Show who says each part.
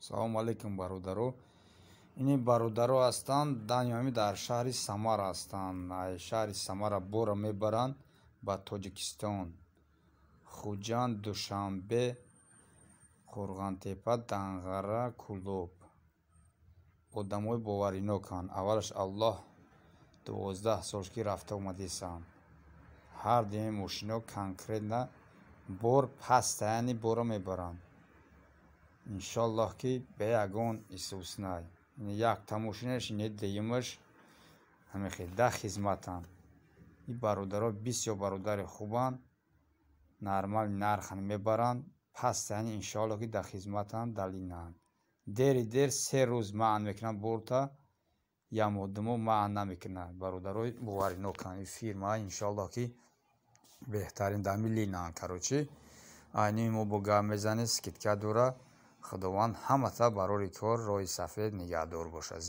Speaker 1: Салому алейкум, бародаро. Ини бародаро ҳастанд, даниами дар шаҳри Самара ҳастанд. Шаҳри Самара бора мебаранд ба Тоҷикистон: Хуҷанд, Душанбе, Қурғонтеппа, Данғара, Кӯлоб. Одамои бовариноканд. Аввалаш Аллоҳ, 12 сол ки рафта омадесанд. Ҳар дуи мошино конкретно бор паста, яъне бора мебаранд. Иншоаллоҳ, ки бе ягон истиснай. Якта мошинаш, ини дуюмаш ҳамихел да хизматанд. Ин бародаро бисёр бародари хубанд, нормал нархан мебаранд паста, яъне иншоаллоҳ, ки дар хизматанд, далинанд. Дери дер 3 рӯз маън мекунанд борта, як моҳ, 2 моҳ маън намекунанд. Бародарои бовариноканд. Ин фирма, иншоаллоҳ, ки беҳтарин дами линанд. Короче, айни мо бо гап мезанем, скидка дора. Худованд ҳамата барори кор, роҳи сафед нигаҳдор бошад.